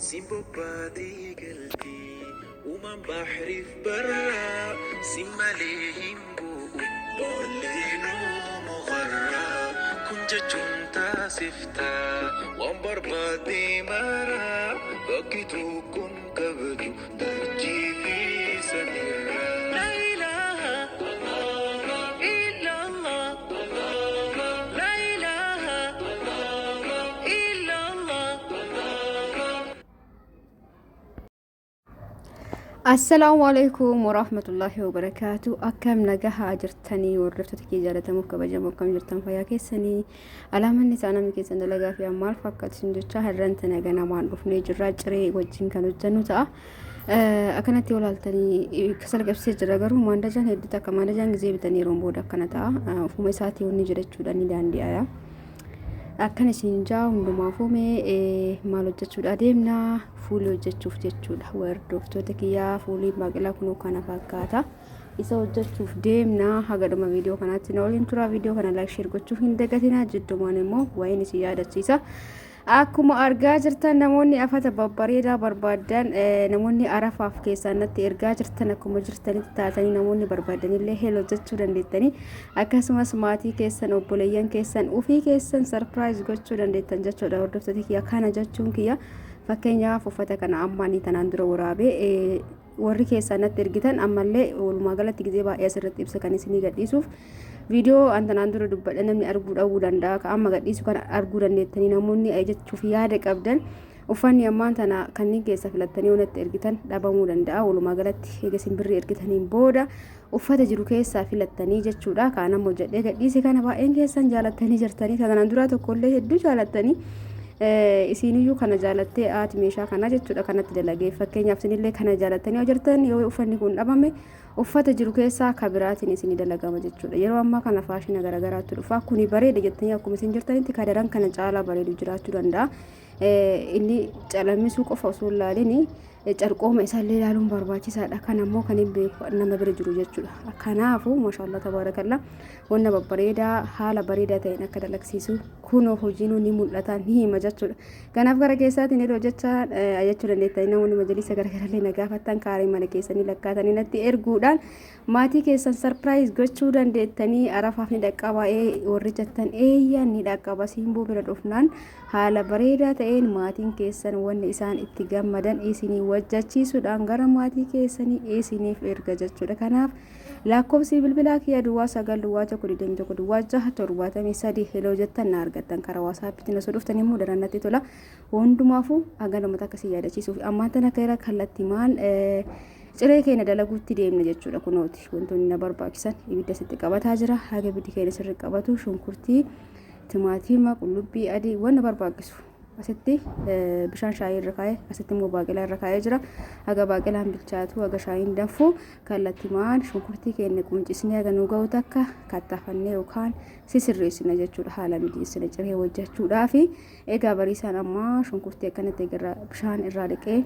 Siin bobbaatii galtii uumaan bahriif barraa siin malee hin bu'u boolleen mukarraa kun jechuun taasiftaa waan barbaadde maraa bakki tokkoon kabaju dachii fi samiirraa. La ilaha illallah. La ilaha illallah. Assalaamu alaikum warahmatullaahi wabarakaatu. Akkam nagahaa jirtanii hordoftoota kee jaallatamuuf kabajamoo, akkam jirtan, fayyaa keessanii? Alaamanni isaa namni keessan dalagaa fi maal fakkaatu isin jechaa, hirranta naga namaan dhufnee jirra, ciree wajjin kan hojjennu ta'a. Akkanatti yoo ilaaltanii kasala qabsiisee jira, garuu maandajaan hedduu takka maandajaan gizee bitanii yeroon booda akkana ta'a. Ofuma isaatii wanni jedhachuudha ni danda'a. Akkana isin jaa, hundumaafuu mee maal hojjechuudha deemna? Fuulii hojjechuuf jechuudha. Hordoftoota kiyyaa, fuulii baaqelaa kunuu kana fakkaata. Isa hojjechuuf deemna. Haga dhuma viidiyoo kanaatti na waliin tura. Viidiyoo kana like, share gochuu hin dagatinaa. Jiddumaan immoo waa'een isin yaadachiisa. Akkuma argaa jirtan, namoonni afata babbareedaa barbaaddan, namoonni arafaaf keessaan natti ergaa jirtan, akkuma jirtanitti taatanii namoonni barbaadanillee hello jechuu dandeettanii, akkasumas maatii keessan, obboleeyyan keessan, ofii keessan surprise gochuu dandeettan jechuudha. Hordoftoota kiyya, kana jechuun kiyya, fakkeenyaaf uffata kana amma ani tanaan dura waraabee warri keessaan natti ergitan, ammallee walumaa galatti gizee baay'ee asirratti ibsa kan isinii gadhiisuuf, viidiyoo an tanaan dura dubbadhe namni arguu dhabuu danda'a. Ka amma gadhiisu kana arguu dandeettanii, namoonni jechuuf yaada qabdan, uffanni ammaan tana kanneen keessa filattanii yoo natti ergitan dhabamuu danda'a. Walumaa galatti eega simbirri ergitaniin booda uffata jiru keessaa filattanii jechuudha. Kaan ammoo jedhee gadhiise kana baay'een keessan jaalattanii jirtanii, kanaan duraa tokkollee hedduu jaalattanii, isiiniyyuu kana jaalattee haati meeshaa kanaa jechuudha kanatti dalagee. Fakkeenyaaf isinillee kana jaalattanii yoo jirtan, yoo uffanni kun dhabame uffata jiru keessaa ka biraatiin isinii dalagama jechuudha. Yeroo ammaa kana faashina garaagaraatu dhufa. Kuni bareeda jettanii akkuma isin jirtanitti kadaran kana caalaa bareedu jiraachuu danda'a. Inni calammisuu qofa osoo hin ilaalin carqooma isaallee ilaaluun barbaachisaadha. Kan ammoo kan hin beeku nama bira jiru jechuudha. Kanaafuu maashaallah tabaarakallaa, wanna babbareedaa haala bareedaa ta'een akka dalagsiisu kunoo hojiin ni mul'ata, ni hima jechuudha. Kanaaf gara keessaatiin yeroo jecha jechuu dandeettanii, namoonni majalisa garaagaraallee na gaafattan, kaarii mana keessanii lakkaatanii natti erguudhaan maatii keessan surprise gochuu dandeettanii. Arafaaf ni dhaqqaba warri jettan, eeyyaan ni dhaqqaba. Simboo bira dhufnaan haala bareedaa ta'een maatiin keessan wanni isaan itti gammadan isinii wajjachiisuudhaan gara maatii keessanii isiniif erga jechuudha. Kanaaf lakkoofsi bilbilaa kiyya 09 01 21 06 73. Hello jettan na argattan. Karaa WhatsAppiitiin osoo dhuftan immoo daran natti tola. Hundumaafuu haga namatti akkasii yaadachiisuuf ammaan tana akka kallattimaan ciree keenya dalaguutti deemna jechuudha. Kunooti wantoonni na barbaachisan, ibidda sitti qabataa jira. Haga ibiddi keenya sirri qabatu, shunkurtii, timaatima, qullubbii adii, wanna barbaachisu asitti bishaan shaayii irra kaa'ee, asitti immoo baaqelaa irra kaa'ee jira. Haga baaqelaan bilchaatu, haga shaayiin danfu, kallattimaan shunkurtii keenya quncisnee haga nu ga'u takka kattafannee yookaan sisirreessina jechuudha, haala mijeessina ciree hojjechuudhaafi. Egaa bariisaan ammaa shunkurtii akkanatti bishaan irraa dhiqee,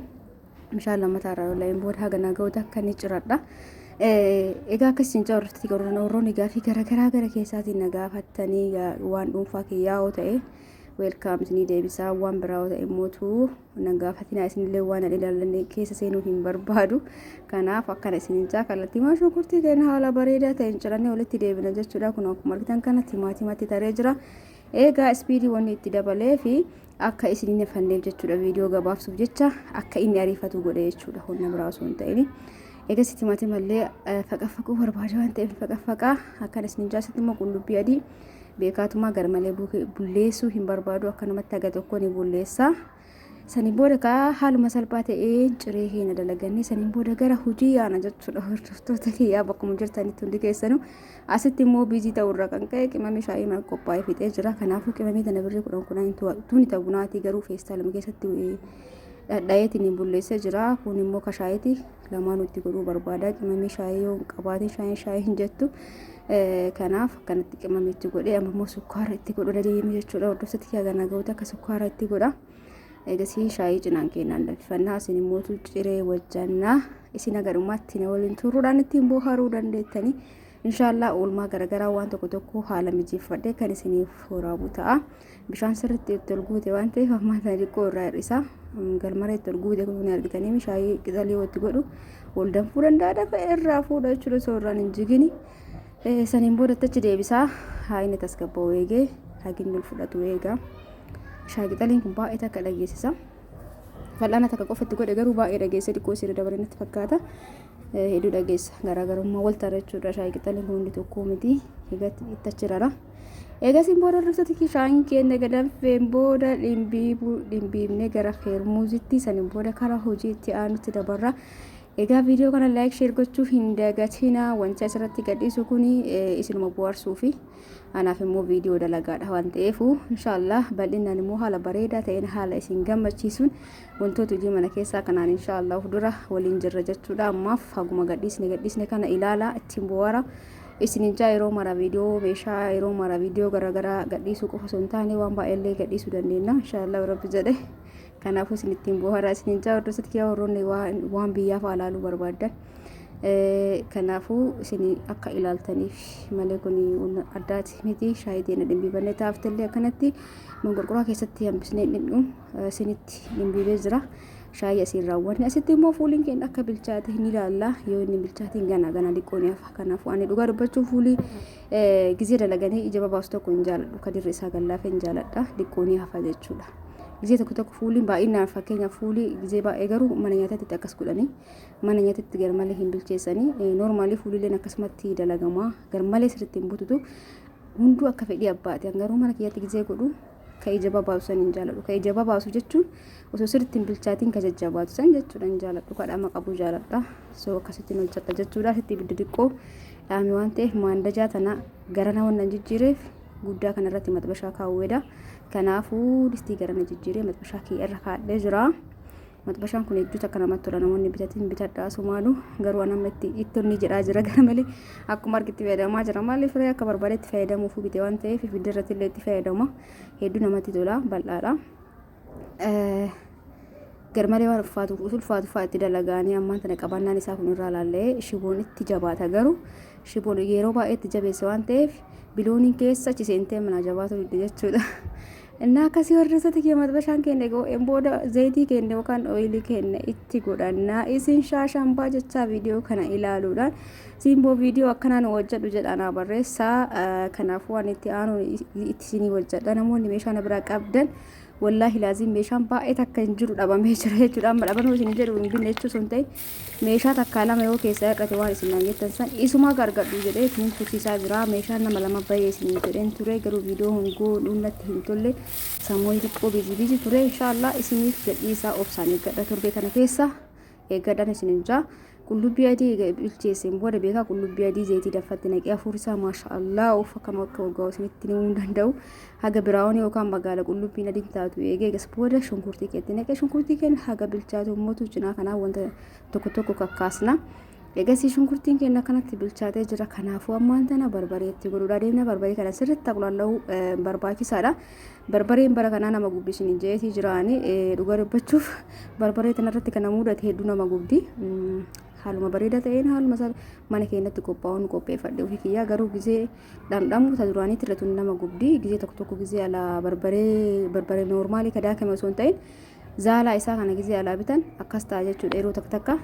bishaan lammataa irraa lola'een booda haga na ga'u takka ni ciradha. Egaa akkasiin hordoftoota warroonni gaafii garaagaraa gara keessaatiin na gaafattanii, waan dhuunfaa kiyyaa yoo ta'e welcome isinii deebisaa, waan biraa yoo ta'e immoo na gaafatinaa, isinillee waan ani ilaallanne keessa seenuu hin barbaadu. Kanaaf akkana isinin jaa, kallattii maa shunkurtii keenya haala bareedaa ta'een cirannee walitti deebina jechuudha. Kun akkuma argitan kana timaatimatti taree jira. Egaa speedii wanni itti dabalee fi akka isin hin fanneef jechuudha, viidiyoo gabaabsuuf jecha akka inni ariifatu godhe jechuudha, humna biraa osoo hin ta'in. Egaa timaatimallee faqaffaquu barbaada waan ta'eef faqaffaqaa akkana isin jaasitti immoo qullubbii adii beekaatumaa garmalee bulleessuu hin barbaadu, akkanumatti haga tokko ni bulleessa. Saniin booda kaa haaluma salphaa ta'een ciree keenya dalagannee, saniin booda gara hojii yaana jechuudha. Hordoftoota kiyyaa, bakkuma jirtanitti hundi keessanuu, asitti immoo busy ta'urra kan ka'e qimamii shaayii mana qophaa'ee fixee jira. Kanaafuu qimamii tana birrii 10 10 tuni ta'u bunaatii, garuu feestaaluma keessatti dhadhaa'eetiin bulleessee jira. Kun immoo kashaayiiti, lamaan itti godhuu barbaada. Qimamii shaayii yoo hin qabaatin shaayiin shaayii hin jettu. Kanaaf akkanatti qimamii itti godhee, amma immoo sukkaara itti godhuu deema jechuudha. Hordoftoota kiyyaa, ganaa ga'uutti akka sukkaara itti godha. Egasii shaayii cinaan keenyaan danfifannaa, isin immoo ciree wajjannaa. Isin haga dhumaatti na waliin turuudhaan ittiin bohaaruu dandeettanii. Inshaallah oolmaa garaagaraa waan tokko tokko haala mijeeffadhee kan isiniif waraabu ta'a. Bishaan sirriitti itti ol guute waan ta'eef ammaa kana xiqqoo irraa hir'isa. Garmara itti ol guute kun argitanii shaayii qixalii watti godhu ol danfuu danda'a dafa irraa fuudha jechuudha osoo irraan hin jigini. Saniin booda achi deebisaa haa inni tasgabba'u eegee haginni ol fudhatu eega. Shaayii qixaliin kun baay'ee takka dhageessisa. Fal'aana takka qofa itti godhe garuu baay'ee dhageessa xiqqoo sirri dabale natti fakkaata. Hedduu dhageessa garaagarummaa wal ta'a jechuudha. Shaayii qixaliin kun hundi tokko miti. Egaa itti achi rara. Eegasiin booda hordoftoota kiyya shaayiin keenya gadanfeen booda dhimbiibnee gara feermuuzitti saniin booda karaa hojii itti aanutti dabarra. Egaa viidiyoo kana laayik sheer gochuu hin dagatinaa. Wanti asirratti gadhiisu kun isinuma bohaarsuu fi anaaf immoo viidiyoo dalagaadha waan ta'eef inshaallah bal'inaan immoo haala bareedaa ta'een haala isin gammachiisuun wantoota hojii mana keessaa kanaan inshaallah of dura waliin jirra jechuudha. Ammaaf haguma gadhiisne gadhiisne kana ilaalaa ittiin bohaara. Isinin jaa yeroo mara viidiyoo meeshaa yeroo mara viidiyoo garaagaraa gadhiisuu qofa osoo hin taane waan baay'eellee gadhiisuu dandeenya inshaallah rabbi jedhe. Kanaafuu isin ittiin bohaaraa isinin jaa hordoftoota kiyya warroonni waan biyyaa fa'aa ilaaluu barbaaddan. Kanaafuu isin akka ilaaltaniif malee kun addaati miti shaayii teena dhimbiibannee taaftellee akkanatti mangorqoraa keessatti hambisnee dhindhu isinitti dhimbiibee jira. Shaayii asiin raawwanne asitti immoo fuuliin keenya akka bilchaate ni ilaalla yoo inni bilchaatiin gana gana xiqqoo ni hafa kanaafuu ani dhugaa dubbachuun fuulii gizee dalaganii ija babaasu tokko hin jaaladhu kadirri isaa gallaafe hin jaaladha xiqqoo ni hafa jechuudha. Gizee tokko tokko fuuliin baay'inaan fakkeenyaaf fuulii gizee baay'ee garuu mana nyaataatti akkas godhanii mana nyaataatti garmalee hin bilcheessanii noormaalii fuuliileen akkasumatti dalagama garmalee sirriitti hin bututu hunduu akka fedhii abbaati garuu mana kiyyatti gizee godhu ka ija babaasu san hin jaaladhu. Ka ija babaasu jechuun osoo sirriitti hin bilchaatiin ka jajjabaatu san jechuudha hin jaaladhu. Ka dhama qabu jaaladha. So akkasittiin hojjedha jechuudha. Asitti ibidda xiqqoo dhaame waan ta'eef maandajaa tana garana waan nan jijjiireef guddaa kanarratti maxbashaa kaawweedha. Kanaafuu distii garana jijjiiree maxbashaa kiyya irra kaadhee jira. Maxbashaan kun hedduu takka namatti tola namoonni bitatiin bitadha asumaanu garuu an amma itti itti onni jedhaa jira gara malee akkuma argitti fayyadamaa jira maaliif ree akka barbaadetti fayyadamuuf bite waan ta'eef ibidda irratti illee itti fayyadama hedduu namatti tola bal'aadha. Garmalee waan ulfaatu ulfaatu fa'aa itti dalagaanii ammaan tana qabannaan isaa kun irraa laallee shiboon itti jabaata garuu shiboon yeroo baay'ee itti jabeessa waan ta'eef bilooniin keessa achi seentee manaa jabaatu didde jechuudha. Innaa akkasii hordoftoota kiyya maxbashaan keenya goo'een booda zayitii keenya yookaan ooyilii keenya itti godhannaa isin shaashambaa jechaa viidiyoo kana ilaaluudhaan simboo viidiyoo akkanaa nu hojjedhu jedhaa naa barreessaa. Kanaafuu waan itti aanu itti isinii hojjedha namoonni meeshaa na biraa qabdan wallaahi laaziin meeshaan baay'ee takka hin jiru dhabamee jira jechuudha. Amma dhabamee isin jedhu hin binne jechuu osoo hin ta'in meeshaa takkaa lama yoo keessaa hir'ate waan isin naan jettan san isuma gargadhu jedhee isin tursiisaa jira. Meeshaan nama lama bahee isin jedheen ture garuu viidiyoo hin godhuun natti hin tolle sammuun xiqqoo biizii biizii ture. Inshaallah isiniif gadhiisaa obsaan eeggadha torbee kana keessa eeggadhaan isinin jaa. Qullubbii adii eega bilcheesseen booda beekaa qullubbii adii zayitii danfatti naqee hafuurri isaa maasha Allah uff akkam akka urgaa'u isinitti himuu hin danda'u. Haga biraawunii yookaan magaala qullubbiin adiin taatu eegee eegas booda shunkurtii keetti naqee shunkurtii keenya haga bilchaatu immoo cinaa kanaa wanta tokko tokko kakkaasna. Egasii shunkurtiin keenya akkanatti bilchaatee jira. Kanaafuu ammaan tana barbaree itti godhuudha deemna. Barbaree kana sirriitti aqulaalla'uu barbaachisaadha. Barbareen bara kanaa nama gubdi isin jeetii jiraani dhugaa dubbachuuf barbaree tanarratti kana mudate hedduu nama gubdi. Haaluma bareeda ta'een haaluma isaa mana keenyatti qophaa'uun qopheeffadhe ofii kiyyaa garuu gizee dhamdhamu ta duraaniitti irra tun nama gubdi gizee tokko tokko gizee alaa barbaree barbaree noormaalii ka daakame osoo hin ta'in zaalaa isaa kana gizee alaa bitan akkas ta'a jechuudha yeroo takka takka.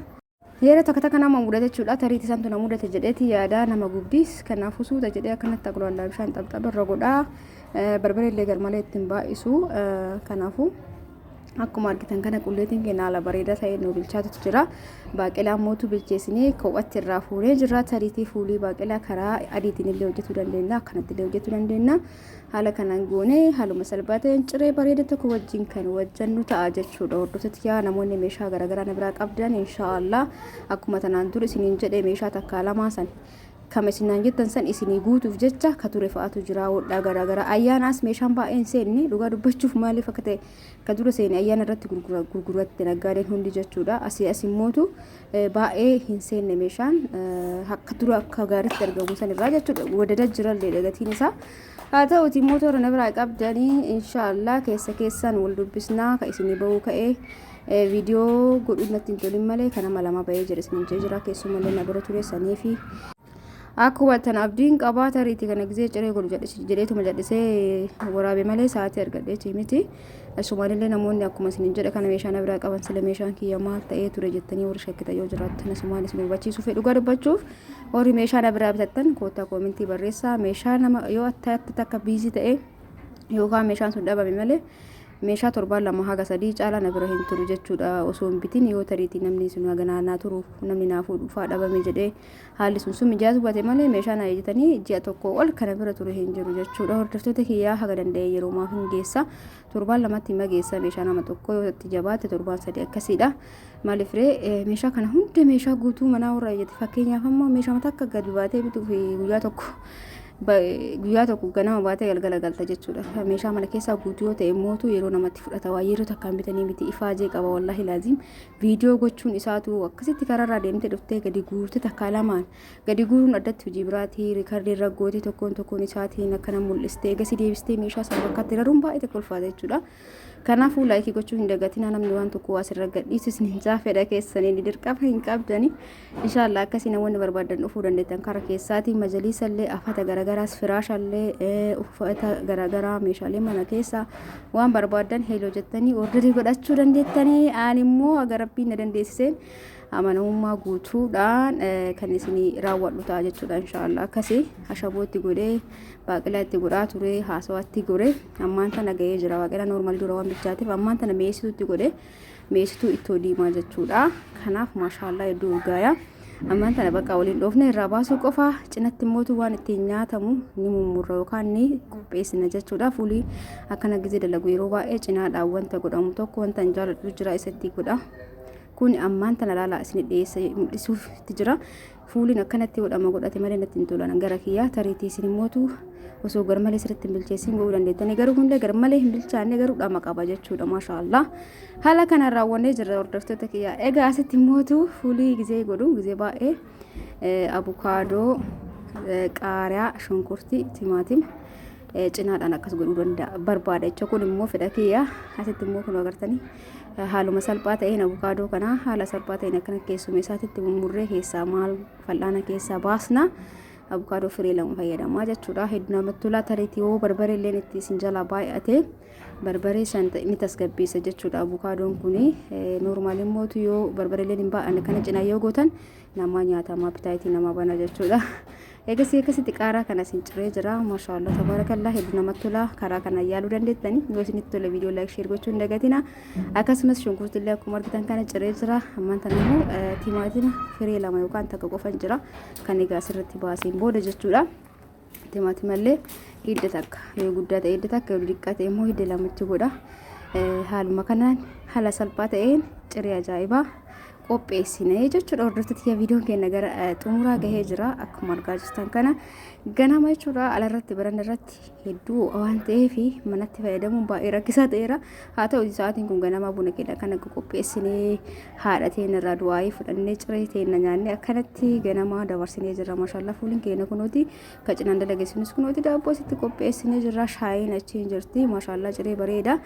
Yeroo takka takka nama mudata jechuudha. Tariitii santu na mudate jedheeti yaada nama gubdiis. Kanaafuu suuta jedhee akkanatti agulaallaa bishaan xabxaba irra godhaa. Barbaree illee garmalee ittiin baay'isu. Kanaafuu akkuma argitan kana qulleetiin keenya haala bareedaa ta'ee nu bilchaatutu jira. Baaqelaa mootu bilcheessinee kophatti irraa fuunee jirra. Tariitii fuulii baaqelaa karaa adiitiin illee hojjetuu dandeenya. Akkanatti illee hojjetuu dandeenya. Haala kanaan goonee haaluma salphaa ta'een ciree bareeda tokko wajjin kan wajjannu ta'a jechuudha. Hordoftoota yaa namoonni meeshaa garaagaraa na biraa qabdan inshaallah akkuma tanaan dur isiniin jedhe meeshaa takkaa lamaa san kama isinaan jettan san isinii guutuuf jecha ka ture fa'aatu jira wodhaa garaagaraa ayyaanaas meeshaan baay'een seenne dhugaa dubbachuuf maaliif akka ta'e ka dura seene ayyaana irratti gurguratte naggaadeen hundi jechuudha asii as immootu baay'ee hin seenne meeshaan akka dura akka gaariitti argamu san irraa jechuudha wadada jirallee gatiin isaa haa ta'uti immoo toora na biraa qabdanii inshaallah keessa keessaan wal dubbisnaa ka isinii ba'uu ka'ee viidiyoo godhuun natti hin tolin malee kan nama lama ba'ee jira isin jee jira keessumallee na bira ture sanii fi Akka hubattan abdiin qabaa tariitii kana gizee ciree godhu jedheetuma jal'isee waraabe malee sa'aatii argadheeti miti. Asumaanillee namoonni akkuma isinin jedhe kana meeshaa na biraa qaban sila meeshaan kiyya maal ta'ee ture jettanii warri shakkitan yoo jiraattan asumaan isin hubachiisuu fedhu. Dhugaa dubbachuuf warri meeshaa na biraa bitattan koottaa koomentii barreessaa. Meeshaa nama yoo atta takka biizii ta'e yookaan meeshaan sun dhabame malee meeshaa torbaan 2 haga 3 caalaa na bira hin turu jechuudha osoo hin bitin. Yoo tariitii namni sun haga naa turuuf namni naa fuudhu faa dhabame jedhee haalli sun sun mijaatu bate malee meeshaa naa ejjetanii ji'a tokko ol kana bira ture hin jiru jechuudha. Hordoftoota kiyyaa, haga danda'e yeroo maaf hin geessa. Torbaan 2tti hima geessa meeshaa nama tokko, yoo itti jabaatte torbaan 3 akkasiidha. Maaliif ree, meeshaa kana hunda, meeshaa guutuu manaa warra ejjete, fakkeenyaaf ammoo meeshaa mataa akka gadi baatee bituu fi guyyaa tokko ganama baatee galgala galta jechuudha. Meeshaa mana keessaa guutuu yoo ta'e mootu yeroo namatti fudhata. Waa yeroo takkaan bitanii miti, ifaajee qaba. Wallaahi laazim viidiyoo gochuun isaatu akkasitti karaarraa deemtee dhuftee gadi guurte takkaa lamaan gadi guuruun addatti hojii biraatii, riikardii irra gootee tokkoon tokkoon isaatiin akkana mul'istee egasii deebistee meeshaa sana bakkaatti raruun baay'ee tokko ulfaata jechuudha. Kanaafuu like gochuu hin dagatinaa. Namni waan tokko waa asirra gadhiisu isin hin fedha keessanii ni dirqama hin qabdani. Inshaallah akkasii namoonni barbaadan dhufuu dandeettan. Karaa keessaatiin majaliisallee, afata garagaraas, firaashallee, uffata garagaraa, meeshaalee mana keessaa waan barbaadan hello jettanii order godhachuu dandeettanii. Ani immoo aga Rabbiin na dandeessiseen amanamummaa guutuudhaan kan isinii raawwadhu ta'a jechuudha inshaallah. Akkasii ashabootti godhee baaqelaa itti godhaa ture, haasawaatti godhe, ammaan tana ga'ee jira. Baaqelaa normal dura waan bilchaateef ammaan tana mi'eessituutti godhe, mi'eessituu ittoo diimaa jechuudha. Kanaaf maashaallaa hedduu urgaaya. Ammaan tana bakka waliin dhoofne irraa baasuu qofa. Cinatti immootu waan ittiin nyaatamu ni mummurra yookaan ni qopheessina jechuudha. Fuulii akkana gizee dalagu yeroo baay'ee cinaadhaan wanta godhamu tokko wanta hin jaaladhu jira, isatti godha. Kun ammaan tana laalaa isin dhiyeessa mul'isuuf itti jira. Fuuliin akkanatti godhama godhate malee natti hin tolan gara kiyyaa. Tariitii isin immootu osoo garmalee sirriitti hin bilcheessin godhuu dandeettanii, garuu kunillee garmalee hin bilchaanne, garuu dhama qaba jechuudha. Maashaallah, haala kanaan raawwannee jirra, hordoftoota kiyyaa. Egaa asitti immootu fuulii gizee godhu gizee baay'ee abukaadoo, qaariyaa, shunkurtii, timaatima cinaadhaan akkas godhuu danda'a barbaada jechuudha. Kun immoo fedha kiyyaa. Asitti immoo kun agartanii haaluma salphaa ta'een abukaadoo kana haala salphaa ta'een akkana keessuma isaatitti mummurree keessaa maal fal'aana keessaa baasna. Abukaadoo firee lama fayyadamaa jechuudha. Hedduu namatti tola. Tariitii yoo barbaree illee itti isin jalaa baay'ate barbaree san ni tasgabbeessa jechuudha abukaadoon kuni. Normal immootu yoo barbaree illee hin baay'anne kana cinaa yoo gootan nama nyaatama, appetite nama bana jechuudha. Eegasii akkasitti qaaraa kana isin ciree jira. Maashaallah, tabaarakallaa, hedduu namatti tola. Karaa kana yaaluu dandeettani. Yoo isinitti tole viidiyoo like, share gochuu hin dagatina. Akkasumas shunkurtii illee akkuma argitan kana ciree jira. Ammaan tana immoo timaatima firee lama yookaan takka qofan jira. Kan egaa asirratti baaseen booda jechuudha. Timaatima illee hidda takka yoo guddaa ta'e hidda takka, yoo xiqqaa ta'e immoo hidda lamatti godha. Haaluma kanaan haala salphaa ta'een ciree ajaa'ibaa qopheessine jechuudha. Hordoftoota kiyya, viidiyoon keenya gara xumuraa gahee jira. Akkuma argaa jirtan kana ganama jechuudha. Alarratti baranda irratti hedduu waan ta'eef manatti fayyadamuun baay'ee rakkisaa ta'eera. Haa ta'u, sa'aatiin kun ganama buna keenya kana qopheessinee, haadha teenya irraa du'aayii fudhannee, ciree teenya nyaannee akkanatti ganama dabarsinee jirra. Maashaallah, fuuliin keenya kunuuti, ka cinaan dalageessinis kunuuti, daabboo asitti qopheessinee jirra, shaayiin achiin jirti. Maashaallah, ciree bareeda.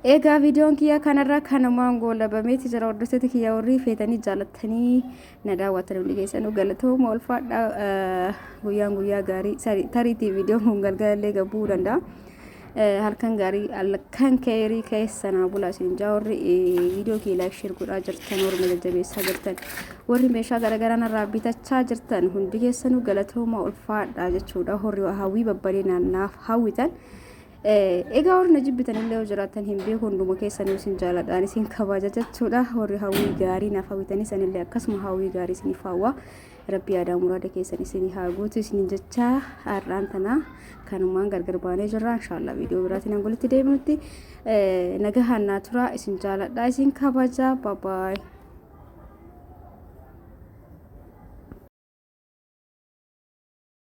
Egaa viidiyoon kiyya kanarra kanumaan goolabameeti jira. Hordoftoota kiyya, warri feetanii jaalattanii na daawwattan hundi keessanuu galatooma, ulfaadha. Guyyaan guyyaa gaarii. Tariitii viidiyoon kun galgalallee gabbuu danda'a. Halkan gaarii, halkan keerii keessa naa bulaa isin jaa. Warri viidiyoo kiyya like, share godhaa jirtan, warri na jajjabeessaa jirtan, warri meeshaa garaagaraa narraa bitachaa jirtan hundi keessanuu galatooma, ulfaadha jechuudha. Warri hawwii babbareedaa naaf hawwitan. Egaa warri na jibbitan illee yoo jiraattan hin beeku, hunduma keessanuu isin jaaladhaan isin kabaja jechuudha. Warri hawwii gaarii naaf hawwitanis anillee akkasuma hawwii gaarii isiniif hawwa. Rabbi yaadaa muraada keessan isinii haa guutu isin jecha har'aan tana kanumaan gargar baanee jirra. Inshaallah viidiyoo biraatiin hanga walitti deebinutti nagahaan naa tura. Isin jaaladha, isin kabaja. Bye bye.